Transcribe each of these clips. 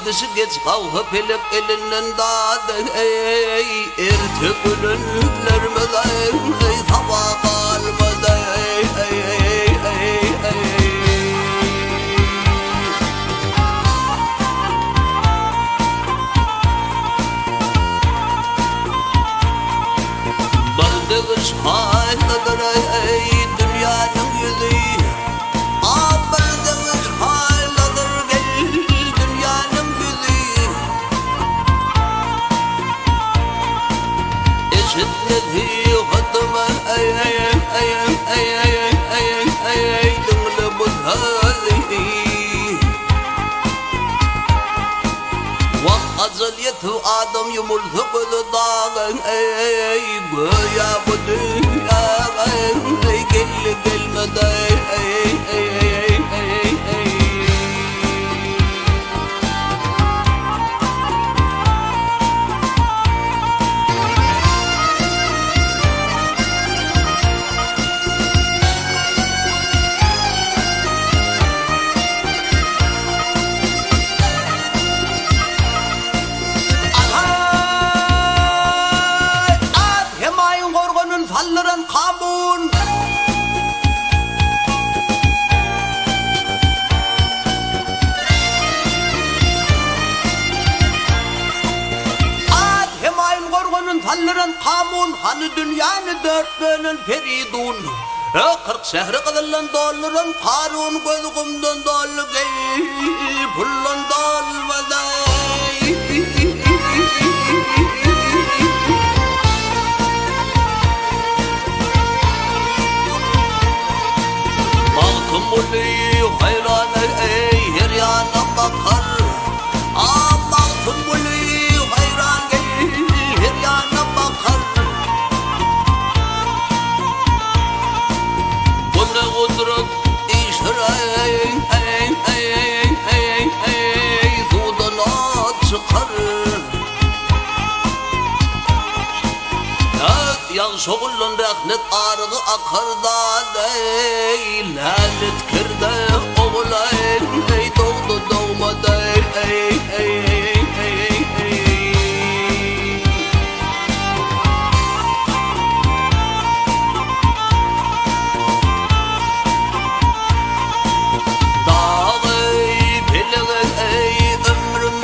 kişi geç galsa pelek elinden dady eý, Erte ölenlerimiz eý, saba galmaz eý, eý, eý, eý. Bir degiş haýdadyr eý, dünýäniň ýüzi, A bir degiş haýdadyr gel, dünýäniň ýüzi. Eşit nesihatymy eý, eý, eý, eý, eý, eý, eý, diňle bu sözi. Wah ajal ýetip adam ýumulsa gözi dagyň eý göýä bu dünýä eý geldi gelmez eý eý eý eý eý. Ahaý! At hemaýyň gorganyn saldyran Kamun! At hemaýyň gorganyn saldyran Kamun, Hany dünýäni dört bölen Peridun? Ö, 40 şähri gyzyldan dolduran Karun gözi gumdan doldy geý, puldan dolmaz-aý. Magtymguly haýran eý, her ýana bakar. A Magtymguly haýran eý, her ýana bakar. Bu ne gudrat işdir eý, eý, eý, eý, eý, suwdan ot çykar. Öt ýagşy oguldan rehnet arygy akar dad eý, lälet kirde ogul eý, eý, dogdy dogmady eý, eý, eý, eý, eý. Dagy pelege eý ömrüm.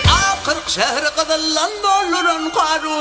A 40 şähri gyzyldan dolduran Karun.